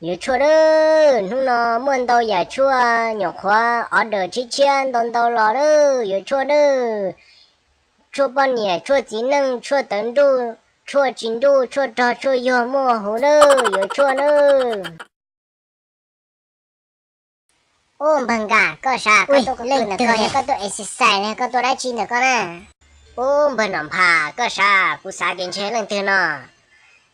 Yuav tshuaj nawb, hnub no muaj ntau yam tshuaj nyuam qhuav order tshiab tshiab ntau ntau los nawb, yuav tshuaj nawb. Tshuaj poj niam, tshuaj txiv neej, tshuaj tawv nruj, tshuaj tsis nruj, tshuaj rog tshuaj yuag muaj huv nawb, yuav tshuaj nawb. Ub, npawg Nkaj, koj sav, koj tuaj, koj tuaj exercise los koj tuaj dab tsi ntawm koj na? Ub, npawg Nom Nphas, koj sav, kuv xav tias ntshe leej twg no.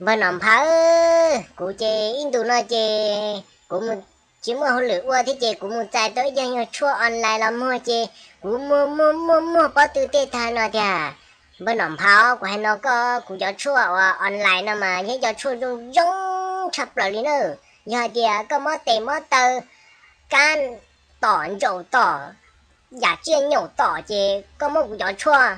Npawg Nom Nphas, kuv ces ib ntus no ces kuv mus tsis muaj hauj lwm ua thiab ces kuv mus txais tau ib co nyuag tshuaj online los muag ces kuv muag muag muag muag pob tw tej tag no tiag. Npawg Nom Nphas, kuv hais no koj, kuv cov tshuaj uas online no mas yog ib co tshuaj zoo zoo tshaj plaws li na. Yog hais tias koj mob tes mob taw, kab tom ntsaum tom, yam tsiaj nyaum tom ces koj muab kuv cov tshuaj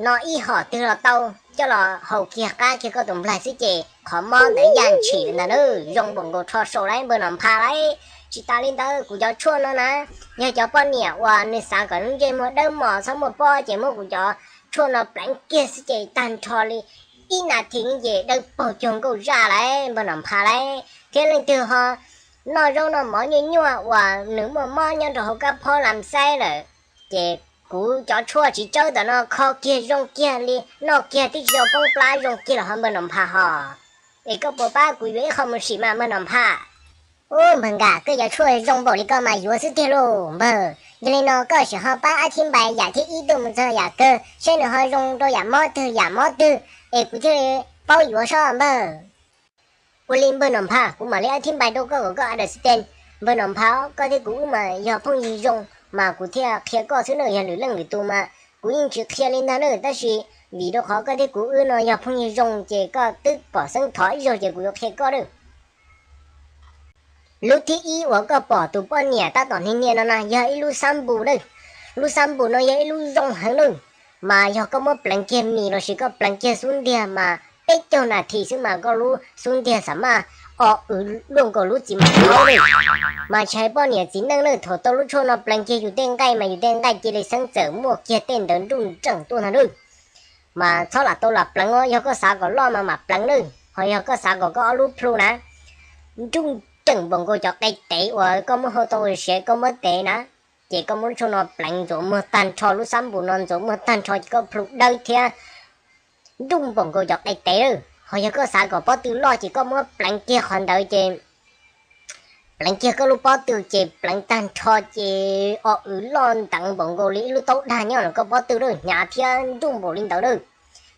no ib hom twg los tau, coj los haus kiag qab kiag koj tus nplaig xwb ces qhov mob ntawd yaj ntshis li ntag na. Zoo npaum nkaus rho saum lawm npawg Nom Nphas lauj. Tsis tas li ntawd, kuv cov tshuaj no na, yog cov poj niam uas nws xav kom lub ntsej muag dawb mos txhob muaj pob ces muab kuv cov tshuaj no pleev kiag xwb ces tag nrho li ib nas this ces dawb paug cuag nkauj zaj lauj npawg Nom Nphas lauj. Thiab leej twg ho noj zaub noj mov nyuaj nyuaj uas nws muaj mob nyob rau hauv kab phob lam xaib lawm, ces kuv cov tshuaj tsis tsawb ntawm no kho kiag zoo kiag li, noj kiag twb tsis tau poob plab, zoo kiag los ho npawg Nom Nphas ho. Es koj puas pab kuv yuav ib qho mus sim mas npawg Nom Nphas? Ub, npawg Nkaj, koj cov tshuaj zoo npaum li koj mas yuav xwb tiag lauj npawg. Yog li no koj sim ho pab ab thib npais yam thib ib tuaj mus txog yam kawg seb nws ho zoo rau yam mob twg yam mob twg es kuv thiaj li paub yuav sob npawg. Ua li npawg Nom Nphas, kuv mam li ab thib npais rau koj kom koj understand. Npawg Nom Nphas, koj thiab kuv wb mas yog phooj ywg zoo mas kuv thiaj qhia koj xwb na, yog lwm leej lwm tus mas kuv yeej tsis qhia li ntag na, tab sis vim rau qhov koj thiab kuv wb no yog phooj ywg zoo ces koj twb pom xeeb thov ib zaug ces kuv yuav qhia koj na. Lub thib ib uas koj pom tus poj niam tab tom hnia hnia no na yog ib lub xab npus na. Lub xab npus no yog ib lub zoo heev na, mas yog koj muab pleev kiag mis lossis koj pleev kiag xub ntiag mas peb caug nas this xwb mas koj lub xub ntiag xam maj o w luaj nkaus lub txiv mam thaub li. Mas tsis hais poj niam txiv neej na, thaum tau lub tshuaj no pleev kiag yus tej nqaij mas yus tej nqaij cia li xeeb txawm muaj kiag tej ntawv nruj nreem tuaj ntag na. Mas txhob lam tau lam pleev os, yog koj xav kom loj mas mam pleev na, ho yog koj xav kom koj ob lub plhu na nruj nreem npaum nkaus cov qe tev uas koj muab hau tau siav koj muab tev na, ces koj muab lub tshuaj no pleev ntxuav muag tag nrho, lub xab npus no ntxuav muag tag nrho ces koj plhu dawb thiab nruj npaum nkaus cov qe tev lawm. Ho yog koj xav kom pob tw loj ces koj muab pleev kiag qhov ntawd ces pleev kiag koj lub pob tw ces pleev tag nrho ces o w loj nteev npaum nkaus li ib lub taub dag nyob ntawm koj pob tw lawm, hnyav thiab nruj npaum li ntawd lawm.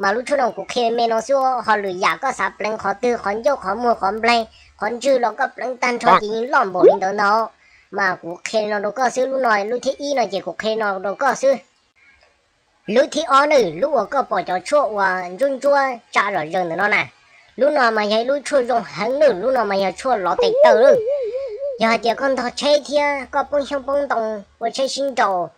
Mas lub tshuaj no kuv qhia me no xwb, ho lwm yam koj xav pleev qhov twg, qhov ncauj, qhov muag, qhov nplaig, qhov ntswg los koj pleev tag nrho ces yeej loj npaum li ntawd ntag. Mas kuv qhia li no rau koj xwb, lub no lub thib ib no ces kuv qhia li no rau koj xwb. Lub thib ob na, lub uas koj pom cov tshuaj uas ntsuab ntsuab tsa zom zaws ntawm no na, lub no mas yog ib lub tshuaj zoo heev na, lub no mas yog tshuaj lov tes taw lawm. Yog hais tias koj ntog tsheb thiab koj poob xyoob poob ntoo ua tsheb sib nraus,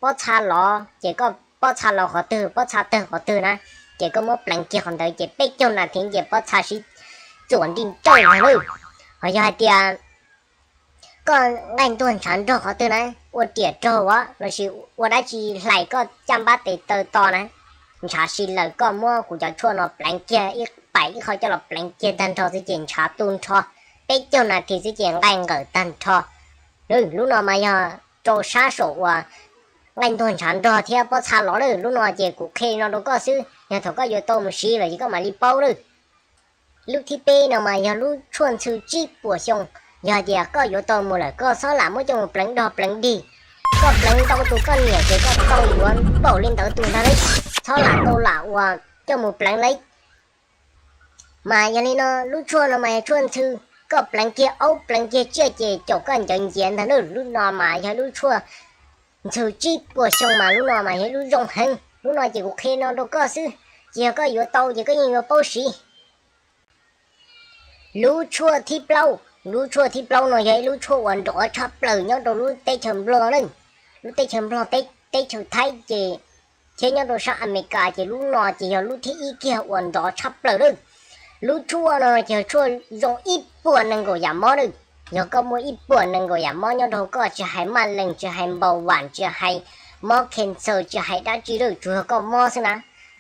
pob txha lov ces koj pob txha lov qhov twg, pob txha tawg qhov twg na, ces koj muab pleev kiag qhov ntawd ces peb caug nas this ces pob txha sib txuam nti nrawj ntag lawm. Ho yog hais tias koj nqaij ntuag ntshav nrog qhov twg na, ua riam raug lossis ua dab tsi hlais koj caj npab tes taw to na, ntshav si lawm, koj muab kuv cov tshuaj no pleev kiag ib paim ib qho coj los pleev kiag tag nrho xwb ces ntshav tu nrho, peb caug nas this xwb ces nqaij nqawm tag nrho. Lub no mas yog rau sab saum uas nqaij ntuag ntshav nrog thiab pob txha lov lawm. Lub no ces kuv qhia li no rau koj xwb, yog thaum koj yuav tau mus siv lawm ces koj mam li paub lawm. Lub thib peb no mas yog lub tshuaj ntxhw tsib puas xyoo. Yog hais tias koj yuav tau mus lawm koj txhob lam muab coj mus pleev dog pleev dig, koj pleev ntau tus poj niam ces koj tau yuav npaum li ntawd tus ntag lauj. Txhob lam tau lam uas coj mus pleev lauj. Mas yog li no lub tshuaj no mas yog tshuaj ntxhw, koj pleev kiag aub pleev kiag tsiaj ces caum koj ncawv nciav ntag lauj. Lub no mas yog lub tshuaj ntxhw tsib puas xyoo mas lub no mas yog lub zoo heev. Lub no ces kuv qhia no rau koj xwb, ces yog koj yuav tau ces koj yeej yuav paub siv. Lub tshuaj thib plaub, lub tshuaj thib plaub no yog ib lub tshuaj uas nrov tshaj plaws nyob rau lub teb chaws Nplog na, lub teb chaws Nplog, teb chaws Thaib ces thiab nyob rau sab Amelikas ces lub no ces yog lub thib ib kiag uas nrov tshaj plaws lawm. Lub tshuaj no ces yog tshuaj zoo ib puas nees nkaum yam mob lawm. Yog koj muaj ib puas nees nkaum yam mob nyob rau koj, tsis hais maj lees, tsis hais npau vam, tsis hais mob cancer, tsis hais dab tsi lawm, tsuas yog koj mob xwb na,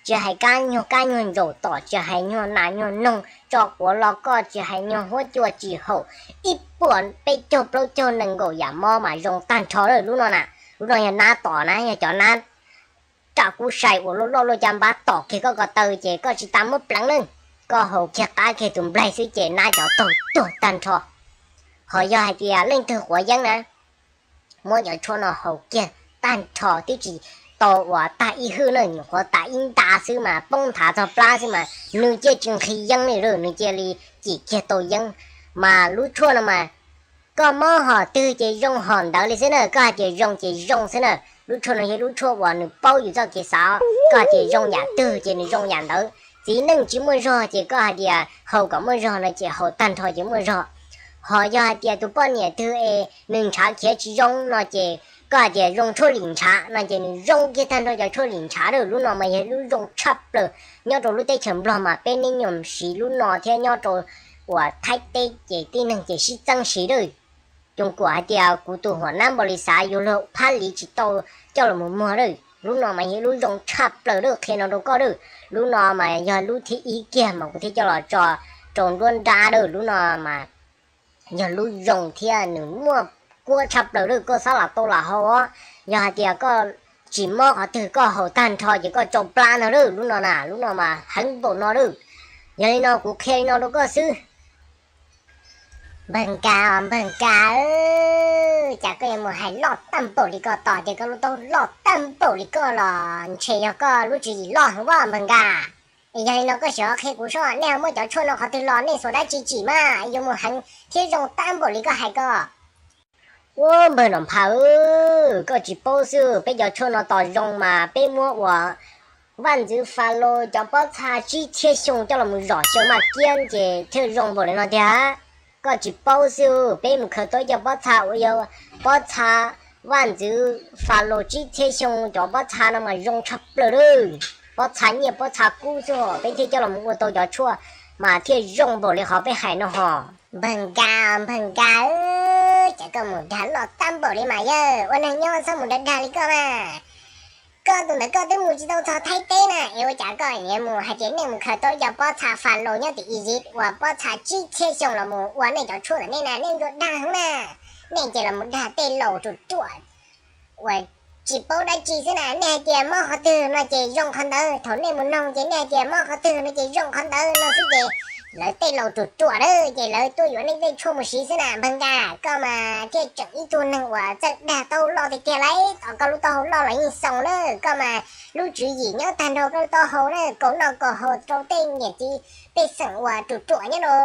tsis hais kab nyuag kab nyuag ntsaum tom, tsis hais nyuag nas nyuag noog tso quav los koj, tsis hais nyuag huab cua tsis haum, ib puas peb caug plaub caug nees nkaum yam mob mas zoo tag nrho lawm lub no na. Lub no yog nab tom na, yog cov nab raj kub sai uas loj loj luaj caj npab tom kiag koj ko taw ces koj tsis tas muab pleev na. Koj haus kiag qab kiag tus nplaig xwb ces nab cov taug tuag tag nrho. Ho yog hais tias leej twg quav yeeb na, muab cov tshuaj no haus kiag tag nrho twb tsis tau uas tag ib hwj na, nyuam qhuav tas ib nta xwb mas poob nthav txog plab xwb mas nws cia tsis nqhis yeeb li lawm, nws cia li cim kiag tau yeeb. Mas lub tshuaj no mas koj mob hom twg ces zoo hom ntawd li xwb na, koj hais tias zoo ces zoo xwb na. Lub tshuaj no yog lub tshuaj uas nws paub yus txoj kev xav, koj hais tias zoo yam twg ces nws zoo yam ntawd. Txiv neej tsis muaj zog ces koj hais tias haus kom muaj zog no ces haus tag nrho ces muaj zog. Ho yog hais tias tus poj niam twg es nws ntshav khiav tsis zoo no ces koj hais tias zoo tshuaj lim ntshav no ces nws zoo kiag tag nrho cov tshuaj lim ntshav lawm. Lub no mas yog lub zoo tshaj plaws nyob rau lub teb chaws Nplog mas peb neb nyuam siv lub no thiab nyob rau uas Thaib teb ces tib neeg ces sib txeeb siv lawm. Coom kuam hais tias kuv tus huam nab npaum li xav yuav luag phab liv tsis tau coj los mus muag lawm. Lub no mas yog lub zoo tshaj plaws lawm, qhia no rau koj lawm. Lub no mas yog lub thib ib kiag mas kuv thiaj coj los tso rau nruab nrab lawm. Lub no mas yog lub zoo thiab nws muaj kuab tshaj plaws lawm, koj xob los tau los haus os. Yog hais tias koj tsis mob qhov twg koj haus tag nrho ces koj tsau plab ntag lawm lub no na, lub no mas heev npaum no lawm. Yog li no kuv qhia li no rau koj xwb. Npawg Nkas, npawg Nkas, cas koj yuav mus hais loj tag npaum li ko, tos tias koj lub taub loj tag npaum li ko los ntshe yog koj lub tswv yim loj heev as npawg Nkas. Es yog li no koj sim qhia kuv soj, nej ho muab cov tshuaj no qhov twg los, nej xuas dab tsi tsim mas yuav mus heev thiab zoo tag npaum li koj hais ko? Ua npawg Nom Phaj, koj tsis paub xwb, peb cov tshuaj no tos zoo mas peb muab uas vaj ntxwv Falaus cov pob txha tsib txhiab xyoo coj los mus zom xyaw maj kiab ces thiaj zoo npaum li no tiag. Koj tsis paub xwb, peb mus khaws tau ib co pob txha uas yog pob txha vaj ntxwv Falaus tsib txhiab xyoo cov pob txha no mas zoo tshaj plaws lawm. Pob txha nyiaj pob txha kub xwb hos peb thiaj coj los ua tau cov tshuaj mas thiaj zoo npaum li qhov peb hais no hos. Npawg Nkas, npawg Nkas, cas koj mus dag loj tag npaum li mas yawg, ua neeg nyob txhob mus dag dag li koj mas. Koj tus ntawd koj twb mus tsis tau txog Thaib teb na, es ua cas koj yuav mus hais tias nej mus khaws tau cov pob txha Falaus nyob tim Iziv uas pob txha tsib txhiab xyoo los mus ua nej cov tshuaj ntawm nej na, nej ntsuas dag heev na. Nej ces los mus dag tej laus ruam ruam uas tsis paub dab tsi xwb na, nej hais tias mob qhov twg no ces zoo qhov ntawd, thaum nej mus noog ces nej hais tias mob qhov twg no ces zoo qhov ntawd no xwb ces lawv tej laus ruam ruam lawm ces lawv tuaj yuav nej tej tshuaj mus siv xwb na. Npawg Nkas, koj mas thiaj tseem ib tug neeg uas txawj dag taub hau loj tiag tiag lauj, tos koj lub taub hau loj los yeej xoo na. Koj mas lub tswv yim nyob tag nrho koj lub taub hau na, kaus noj kaus haus rau tej niam txiv pej xeem uas ruam ruam nyob rau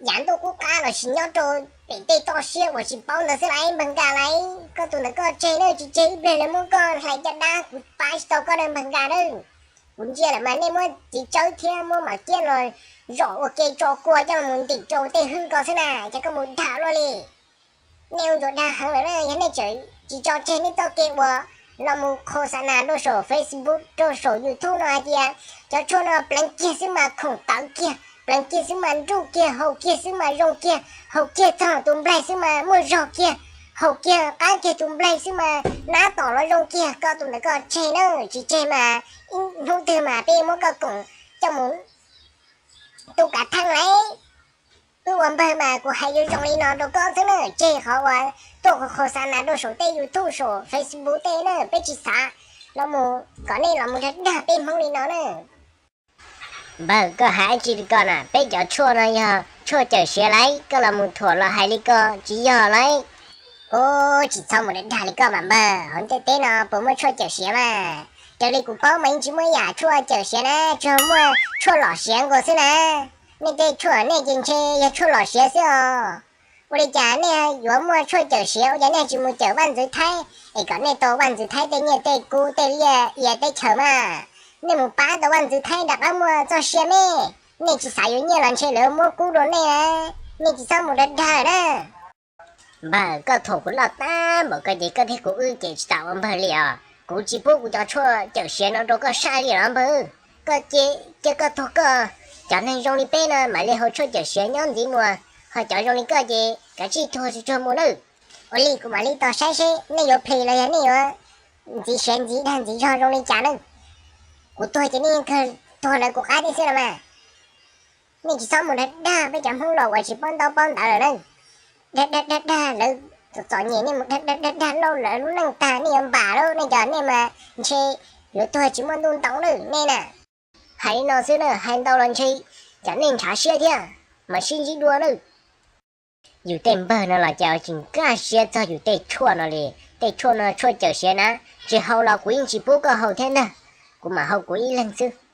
yav ntuj qub qab los sis nyob rau pem tej toj siab uas tsis paub ntawd xwb lauj npawg Nkas lauj. Koj tus ntawd koj tseg na, tsis tseg ib pliag lawv muab koj hlais caj dab, kuv pab tsis tau koj na npawg Nkas na. Kuv ntsia lawm mas nej muab txiv tsawb thiab muab mam kiab los zom ua ke tso kua coj los ntim rau tej hwj ko xwb na, ces koj mus dag luaj li. Nej ua ntsuas dag heev lawm na, yog nej tseem tsis tso tseg nej txoj kev uas los mus khos xa nas rau saum Facebook rau saum YouTube no hais tias cov tshuaj no pleev kiag xwb mas khoom tawv kiag, pleev kiag xwb mas nruj kiag, haus kiag xwb mas zoo kiag, haus kiag txog tus nplaig xwb mas muaj zog kiag, haus kiag qab kiag tus nplaig xwb mas nab tom los zoo kiag. Koj tus ntawd koj tseg na, tsis tseg mas ib hnub twg mas peb muab koj koom coj mus tu kav theej lauj. Wb ua npawg mas kuv hais yuav zoo li no rau koj xwb na, tseg qhov uas tuaj khos xa nas rau saum tej YouTube saum Facebook tej na, peb tsis xav los mus kom nej los mus dag dag peb Hmoob li no na. Npawg, koj hais dab tsi li ko na? Peb cov tshuaj no yog tshuaj cawm siav lauj, koj los mus thuam los hais li ko tsis yog lauj. Ub, tsis txhob mus dag dag li koj mas npawg, hauv ntiaj teb no puas muaj tshuaj cawm siav mas? Raws li kuv paub mas yeej tsis muaj yam tshuaj cawm siav na, tsuas muaj tshuaj lom siav nkaus xwb na. Nej tej tshuaj nej ces ntshe yog tshuaj lom siav xwb os. Ua li cas nej yuav muaj tshuaj cawm siav, ua cas nej tsis mus cawm vaj ntxwv Thaib es kom nej tau vaj ntxwv Thaib tej nyiaj tej kub tej liaj ia teb chaws mas? Nej mus pab tau vaj ntxwv Thaib rov qab muaj txoj sia me. Nej tsis xav yuav nyiaj los ntshe lawv muab kub rau nej na. Nej tsis txhob mus dag dag na. Npawg, koj thuam kuv loj tag npaum ko ces koj thiab kuv wb ces tsis tas ua npawg li os. Kuv tsis pub kuv cov tshuaj cawm siav no rau koj saib li los npawg. Koj cia, cia koj tuag koj, cov neeg zoo li peb no mam li haus tshuaj cawm siav nyob ntxiv mus, ho cov zoo li koj ces kav tsij tuag tsuag mus nawb. Ua li kuv mam li tos saib seb nej yuav plhis los yog nej yuav ntxiv siav ntxiv dag ntxiv zog zoo li cas nawb. Kuv tuag ces nej yeej kawg tuag lawv kuv qab thiab xwb los mas. Nej tsis txhob mus dag dag peb cov Hmoob los uas tsis paub ntaub paub ntawv lawm na. Dag dag dag dag lawv txom txom nyem, nej mus dag dag dag dag lauj lawv lub neej tag nej yuav npam lauj, nej cov nej mas ntshe yuav tuag tsis muaj ntuj ntoo lawm nej na. Hais li no xwb na, hais ntau los ntshe cov nej ntshav siab thiab, mas sib ntsib dua nawb. Yus tej npawg no los cas tsis nkag siab txog yus tej tshuaj no li. Tej tshuaj no tshuaj cawm siav na, tsis haus los kuv yeej tsis pub koj haus thiab ntag, kuv mam haus kuv ib leeg xwb.